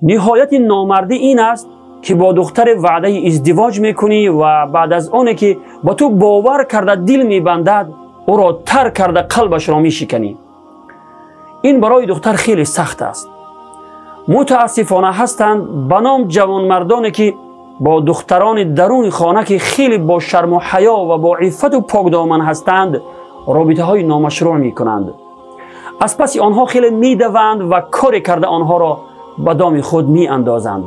Ниҳояти номардӣ ин аст, ки бо духтаре ваъдаи издивоҷ мекунӣ ва баъд аз оне ки ба ту бовар карда дил мебандад, ӯро тарк карда қалбашро мешиканӣ. Ин барои духтар хеле сахт аст. Мутаассифона, ҳастанд ба ном ҷавонмардоне, ки бо духтарони даруни хона, ки хеле бо шарму ҳаё ва бо иффату покдоман ҳастанд, робитаҳои номашрӯъ мекунанд, аз паси онҳо хеле медаванд ва коре карда онҳоро ба доми худ меандозанд.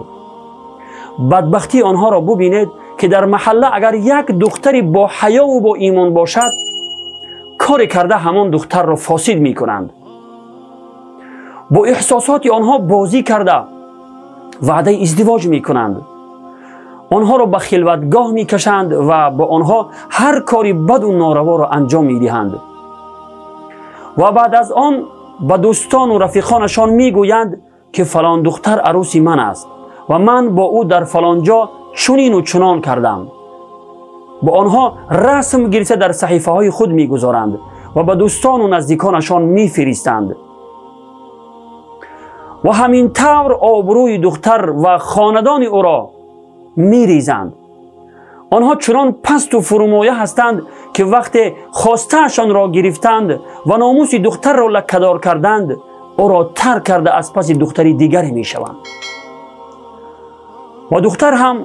Бадбахтии онҳоро бубинед, ки дар маҳалла агар як духтари бо ҳаёву бо имон бошад, коре карда ҳамон духтарро фосид мекунанд. Бо эҳсосоти онҳо бозӣ карда ваъдаи издивоҷ мекунанд, онҳоро ба хилватгоҳ мекашанд ва бо онҳо ҳар кори баду нораворо анҷом медиҳанд ва баъд аз он ба дӯстону рафиқонашон мегӯянд, ки фалон духтар арӯси ман аст ва ман бо ӯ дар фалон ҷо чунину чунон кардам. Бо онҳо расм гирифта дар саҳифаҳои худ мегузоранд ва ба дӯстону наздиконашон мефиристанд ва ҳамин тавр обрӯи духтар ва хонадони ӯро мерезанд. Онҳо чунон пасту фурӯмоя ҳастанд, ки вақте хостаашонро гирифтанд ва номуси духтарро лаккадор карданд, ӯро тарк карда аз паси духтари дигаре мешаванд. Ва духтар ҳам,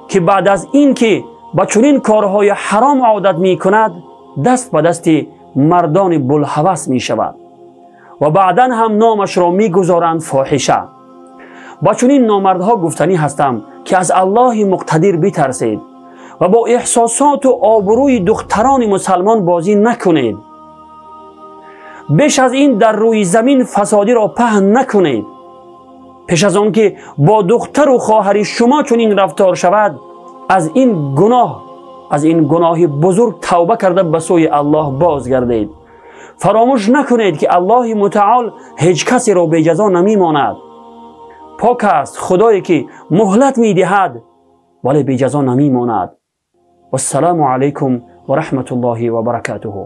ки баъд аз ин ки ба чунин корҳои ҳаром одат мекунад, даст ба дасти мардони булҳавас мешавад ва баъдан ҳам номашро мегузоранд фоҳиша. Ба чунин номардҳо гуфтанӣ ҳастам, ки аз Аллоҳи муқтадир битарсед ва бо эҳсосоту обрӯи духтарони мусалмон бозӣ накунед. Беш аз ин дар рӯи замин фасодиро паҳн накунед. Пеш аз он ки бо духтару хоҳари шумо чунин рафтор шавад, аз ин гуноҳи бузург тавба карда ба сӯи Аллоҳ бозгардед. Фаромӯш накунед, ки Аллоҳи мутаол ҳеҷ касеро беҷазо намемонад. Пок аст Худое, ки муҳлат медиҳад, вале беҷазо намемонад. Вассалому алайкум ва раҳматуллоҳи ва баракатуҳу.